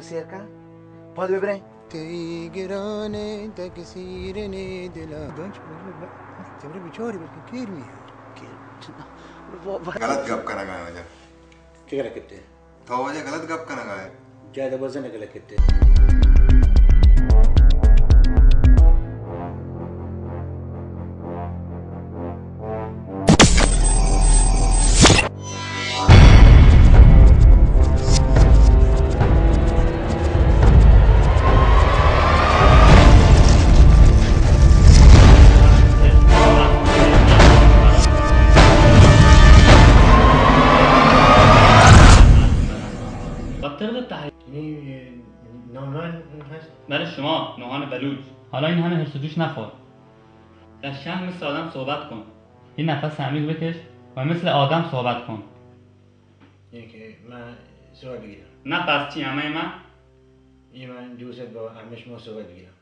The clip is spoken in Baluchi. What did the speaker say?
سیر کن، پاد ببریں۔ تئی گرانیں تقصیر نے دلا۔ دنچ بچاری بلکہ کیر می۔ کیر۔ غلط گپ کنگا ئے واجہ۔ کئے گلہ کتے؟ تو واجہ غلط گپ کنگا ئے۔ جائدہ بزن گلہ کتے۔ نوحان هست؟ بله، شما نوحان بلوچ. حالا این همه حرص و جوش نخور. قشنگ مثل آدم صحبت کن. یه نفس عمیق بکش و مثل آدم صحبت کن. یعنی که من صحبت بگیرم؟ نه، پس چی؟ همهٔ من؟ یه من دوست با همه شما صحبت بگیرم.